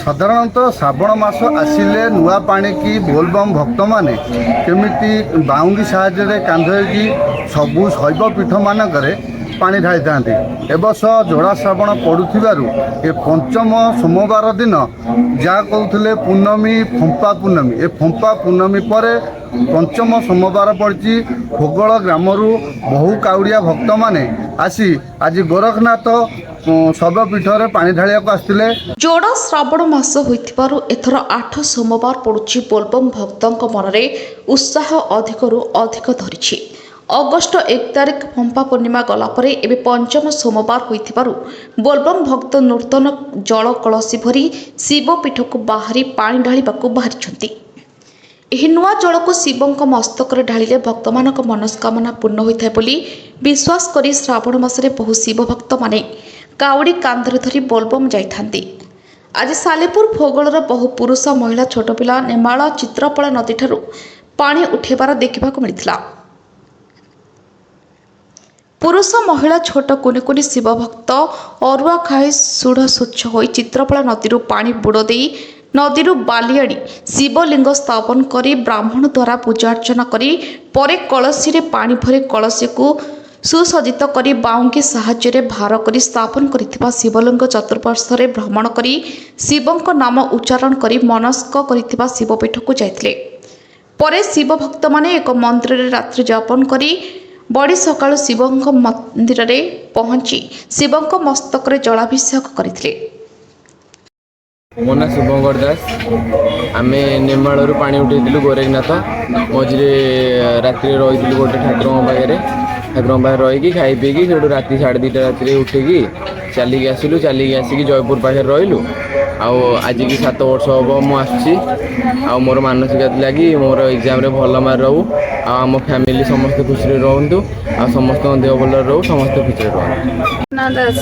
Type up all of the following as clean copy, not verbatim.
ସାଧାରଣତଃ ଶ୍ରାବଣ ମାସ ଆସିଲେ ନୂଆ ପାଣିକି ବୋଲବମ୍ ଭକ୍ତମାନେ କେମିତି ବାଉଙ୍ଗି ସାହାଯ୍ୟରେ କାନ୍ଧେଇକି ସବୁ ଶୈବ ପୀଠମାନଙ୍କରେ ପାଣି ଢାଳିଥାନ୍ତି। ଏବର୍ଷ ଯୋଡ଼ା ଶ୍ରାବଣ ପଡ଼ୁଥିବାରୁ ଏ ପଞ୍ଚମ ସୋମବାର ଦିନ, ଯାହା କହୁଥିଲେ ପୂର୍ଣ୍ଣମୀ, ଫମ୍ପା ପୂର୍ଣ୍ଣମୀ, ଏ ଫମ୍ପା ପୂର୍ଣ୍ଣମୀ ପରେ ପଞ୍ଚମ ସୋମବାର ପଡ଼ିଛି। ଭୋଗଳ ଗ୍ରାମରୁ ବହୁ କାଉଡ଼ିଆ ଭକ୍ତମାନେ ଆସି ଆଜି ଗୋରଖନାଥ ଶୈବପୀଠରେ ପାଣି ଢାଳିବାକୁ ଆସିଥିଲେ। ଯୋଡ଼ା ଶ୍ରାବଣ ମାସ ହୋଇଥିବାରୁ ଏଥର 8 ସୋମବାର ପଡ଼ୁଛି। ବୋଲବମ୍ ଭକ୍ତଙ୍କ ମନରେ ଉତ୍ସାହ ଅଧିକରୁ ଅଧିକ ଧରିଛି। ଅଗଷ୍ଟ 1 ତାରିଖ ଫମ୍ପା ପୂର୍ଣ୍ଣିମା ଗଲା ପରେ ଏବେ ପଞ୍ଚମ ସୋମବାର ହୋଇଥିବାରୁ ବୋଲବମ୍ ଭକ୍ତ ନୂତନ ଜଳ କଳସୀ ଭରି ଶିବପୀଠକୁ ବାହାରି ପାଣି ଢାଳିବାକୁ ବାହାରିଛନ୍ତି। ଏହି ନୂଆ ଜଳକୁ ଶିବଙ୍କ ମସ୍ତକରେ ଢାଳିଲେ ଭକ୍ତମାନଙ୍କ ମନସ୍କାମନା ପୂର୍ଣ୍ଣ ହୋଇଥାଏ ବୋଲି ବିଶ୍ୱାସ କରି ଶ୍ରାବଣ ମାସରେ ବହୁ ଶିବ ଭକ୍ତମାନେ କାଉଡ଼ି କାନ୍ଧରେ ଧରି ବୋଲବମ୍ ଯାଇଥାନ୍ତି। ଆଜି ସାଲେପୁର ଭୋଗଳର ବହୁ ପୁରୁଷ, ମହିଳା, ଛୋଟ ପିଲା ନେମାଳ ଚିତ୍ରପଳା ନଦୀଠାରୁ ପାଣି ଉଠାଇବାର ଦେଖିବାକୁ ମିଳିଥିଲା। ପୁରୁଷ, ମହିଳା, ଛୋଟ, କୁନି କୁନି ଶିବ ଭକ୍ତ ଅରୁଆ ଖାଇ ସୁଢ଼ ସ୍ୱଚ୍ଛ ହୋଇ ଚିତ୍ରପଳା ନଦୀରୁ ପାଣି ବୁଡ଼ ଦେଇ, ନଦୀରୁ ବାଲି ଆଣି ଶିବଲିଙ୍ଗ ସ୍ଥାପନ କରି ବ୍ରାହ୍ମଣ ଦ୍ୱାରା ପୂଜାର୍ଚ୍ଚନା କରି ପରେ କଳସୀରେ ପାଣି ଭରି କଳସୀକୁ ସୁସଜ୍ଜିତ କରି ବାଉଙ୍ଗି ସାହାଯ୍ୟରେ ଭାର କରି ସ୍ଥାପନ କରିଥିବା ଶିବଲିଙ୍ଗ ଚତୁଃପାର୍ଶ୍ୱରେ ଭ୍ରମଣ କରି ଶିବଙ୍କ ନାମ ଉଚ୍ଚାରଣ କରି ମନସ୍କ କରିଥିବା ଶିବପୀଠକୁ ଯାଇଥିଲେ। ପରେ ଶିବ ଭକ୍ତମାନେ ଏକ ମନ୍ଦିରରେ ରାତ୍ରି ଯାପନ କରି ବଡ଼ି ସକାଳୁ ଶିବଙ୍କ ମନ୍ଦିରରେ ପହଞ୍ଚି ଶିବଙ୍କ ମସ୍ତକରେ ଜଳାଭିଷେକ କରିଥିଲେ। ମୋ ନାଁ ଶୁଭଙ୍କର ଦାସ। ଆମେ ନେମାଳରୁ ପାଣି ଉଠେଇଥିଲୁ ଗୋରେଖନାଥ। ମଝିରେ ରାତିରେ ରହିଥିଲୁ ଗୋଟେ ଠାକୁରଙ୍କ ପାଖରେ। ଠାକୁରଙ୍କ ପାଖରେ ରହିକି, ଖାଇ ପିଇକି, ସେଠୁ ରାତି 2:30 ରାତିରେ ଉଠିକି ଚାଲିକି ଆସିଲୁ। ଚାଲିକି ଆସିକି ଜୟପୁର ପାଖରେ ରହିଲୁ। ଆଉ ଆଜିକି 7 ବର୍ଷ ହେବ ମୁଁ ଆସୁଛି। ଆଉ ମୋର ମାନସିକ ଥିଲା କି ମୋର ଏକ୍ଜାମ୍ରେ ଭଲ ମାର୍କ ରହୁ ଆଉ ଆମ ଫ୍ୟାମିଲି ସମସ୍ତେ ଖୁସିରେ ରୁହନ୍ତୁ ଆଉ ସମସ୍ତଙ୍କ ଦେହ ଭଲରେ ରହୁ, ସମସ୍ତେ ଖୁସିରେ ରୁହନ୍ତୁ। ନା ଦାସ,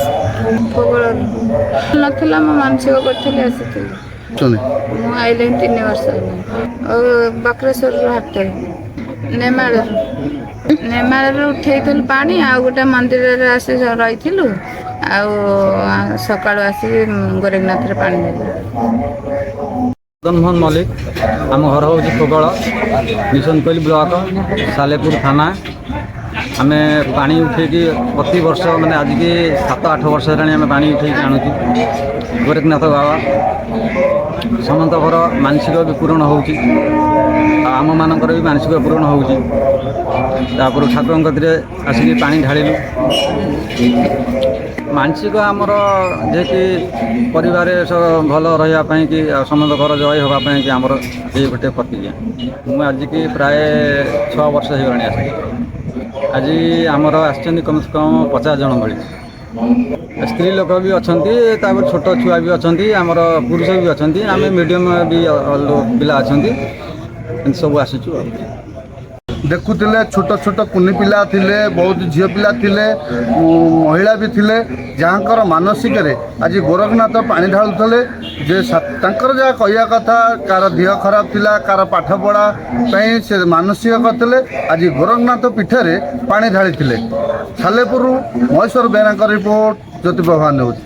ଭୋଗଳରୁ ନଥିଲା, ମୁଁ ମାନସିକ କରିଥିଲି, ଆସିଥିଲି। ଛନ୍ତି। ମୁଁ ଆଇଲିଣି 3 ବର୍ଷ ହେଲା। ଆଉ ବକ୍ରେଶ୍ୱରରୁ ହାଟରୁ, ନେମାଳରୁ, ନେମାଳରୁ ଉଠେଇଥିଲୁ ପାଣି। ଆଉ ଗୋଟେ ମନ୍ଦିରରେ ଆସି ରହିଥିଲୁ। ଆଉ ସକାଳୁ ଆସିକି ଗୋରେଖନାଥରେ ପାଣି ଦେଲୁ। ମଦନମୋହନ ମଲ୍ଲିକ। ଆମ ଘର ହେଉଛି ଫୋଗଳ, ନିଶନ୍ତକୋଇଲି ବ୍ଲକ, ସାଲେପୁର ଥାନା। ଆମେ ପାଣି ଉଠେଇକି ପ୍ରତିବର୍ଷ, ମାନେ ଆଜିକି 7-8 ବର୍ଷ ହେଲାଣି ଆମେ ପାଣି ଉଠେଇକି ଆଣୁଛୁ। ଗୋରେଖନାଥ ବାବା, ସମସ୍ତଙ୍କର ମାନସିକ ବି ପୂରଣ ହେଉଛି ଆଉ ଆମମାନଙ୍କର ବି ମାନସିକ ପୂରଣ ହେଉଛି। ତାପରେ ଠାକୁରଙ୍କ କତିରେ ଆସିକି ପାଣି ଢାଳିଲୁ। ମାନସିକ ଆମର ଯେକି ପରିବାରରେ ସବୁ ଭଲ ରହିବା ପାଇଁ କି ଆଉ ସମସ୍ତଙ୍କର ଜୟ ହେବା ପାଇଁ କି ଆମର ଏଇ ଗୋଟେ ପ୍ରତିଜ୍ଞା। ମୁଁ ଆଜିକି ପ୍ରାୟ 6 ବର୍ଷ ହେଇଗଲାଣି ଆସିକି। ଆଜି ଆମର ଆସିଛନ୍ତି କମ୍ ସେ କମ୍ 50 ଜଣ ଭଳି। ସ୍ତ୍ରୀ ଲୋକ ବି ଅଛନ୍ତି, ତାପରେ ଛୋଟ ଛୁଆ ବି ଅଛନ୍ତି, ଆମର ପୁରୁଷ ବି ଅଛନ୍ତି, ଆମେ ମିଡ଼ିୟମ୍ ବି ପିଲା ଅଛନ୍ତି। ଏମିତି ସବୁ ଆସିଛୁ ଆଉ। ଦେଖୁଥିଲେ, ଛୋଟ ଛୋଟ କୁନି ପିଲା ଥିଲେ, ବହୁତ ଝିଅ ପିଲା ଥିଲେ, ମହିଳା ବି ଥିଲେ, ଯାହାଙ୍କର ମାନସିକରେ ଆଜି ଗୋରଖନାଥ ପାଣି ଢାଳୁଥିଲେ ଯେ ତାଙ୍କର ଯାହା କହିବା କଥା, କାହାର ଦେହ ଖରାପ ଥିଲା, କାହାର ପାଠପଢ଼ା ପାଇଁ ସେ ମାନସିକ କରିଥିଲେ, ଆଜି ଗୋରଖନାଥ ପୀଠରେ ପାଣି ଢାଳିଥିଲେ। ସାଲେପୁରରୁ ମହେଶ୍ୱର ବେହେରାଙ୍କ ରିପୋର୍ଟ, ଜ୍ୟୋତିପ୍ରଭା ନ୍ୟୁଜ୍।